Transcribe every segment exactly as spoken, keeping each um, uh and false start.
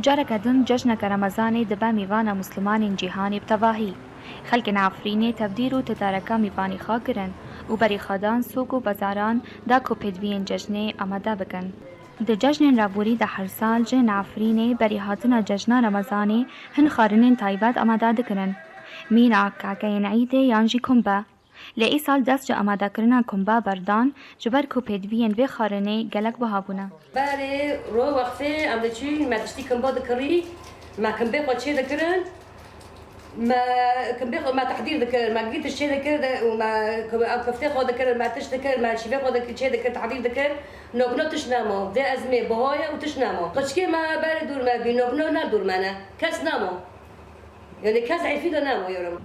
Careke din cejneke Remezanê dibe mîvana Muslimanên cîhanê bi tevahî. Xelkên Efrînê tevdîr û titareka mîvanî xwe kirin û berî xwe dan sûk û bezaran da ku pêdiviyên cejnê amade bikin. Di cejnên raborî de her sal cihên Efrînê berî hatina cejna Remezanê hin xwarinên taybet amade dikirin. Mîna, kakeyên îdê yan jî kumbe. Lê îsal dest ji amadekirina kumba berdan, ji ber ku pêdiviyên vê xwarinê gelek biha bûne. Berê ro wextê em diçûn, me tiştî kumba dikirî, me kumbê xwe çê dikirin, me kumbê xwe me tehdîr dikir, me gî tişt çê dikir de, û me ku-, ew kuftê xwe dikir, me tişt dikir, me şîvê xwe dikir, çê dikir, tehdîr dikir. Nokno tişt nemo. Dê ezmê, bohoye û tişt nemo. Qiçkê me berê dûr me bî, nokno ne dûr me ne. Kes nemo. Yanî kes heyfî de nemo yorum.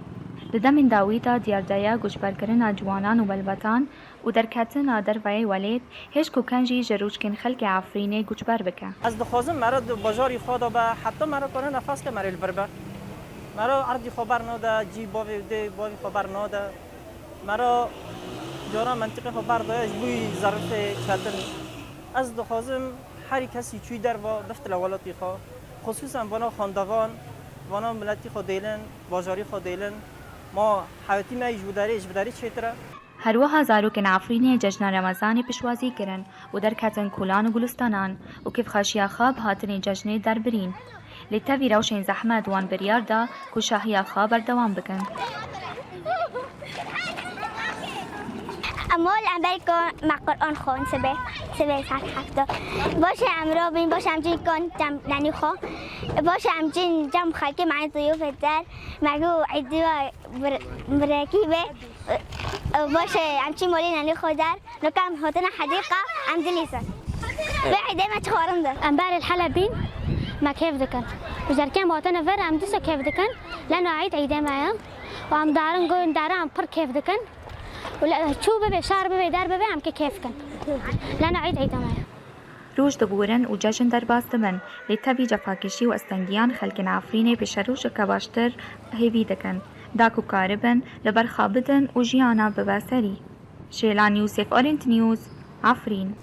Di demên dawî de diyar de ye koçberkirina ciwanan û welwetan û derketina derveyê welêt, hêj ku ken jî ji rûçkên xelkê Efrînê koçber bike. Ez dixwazim mere di bajarî xwe de be, heta mere kare nefes ke mere li vir be. Mere erdî xwe bernade, cî bavê dê bavê xwe bernade. Mere cara mentiqê xwe berdaye ji bo zerifê çetin. Ez dixwazim herî kesî çûyî derva biftile welatî xwe. Xisûsen vana xwendevan, vana miletî xwe dêlin, bajarî xwe dêlin. Ma hewetî me yî ji derê, ji derê çêtir e. Her wiha zarokên Efrînê cejna Remezanê piştwazî kirin û derketin kolan û gulistanan û kêfxweşiya xwe bi hatinê cejnê derbirîn. Lê tevî rewşên zehmet wan biryar da ku şahiya xwe berdewam bikin. Em ol em ber ku me Qur'an xwend sibê, sibê saet hefto. Baş e em robin, baş e em cîn kon cem nenî xwe. Baş e em cîn cem xelkê me ziyofê der. Me ku îdî we bir-, birekî be. Baş e em çî molî nenî xwe der. Loka em hatine hedîqa, em dilîzin. Vê îdê me çi xwarin de. Em berê li Helebîn, me kêf dikin. Ji derkê em hatine vir, em dîsa kêf dikin. Leno îd îdê me ye. Û em darin goyên dara em pir kêf dikin. Û le-, çû bibe, şar bibe, der bibe, em kê kêf dikin. Leno îd îdê me ye. Roj digorin û cejn derbas dibin, lê tevî cefakêşî û estengiyan xelkên Efrînê bi şer rojeke baştir hêvî dikin, da ku karibin li ber xwe bidin û jiyana bibe serî. Şêlan Yûsef, Orient News, Efrîn.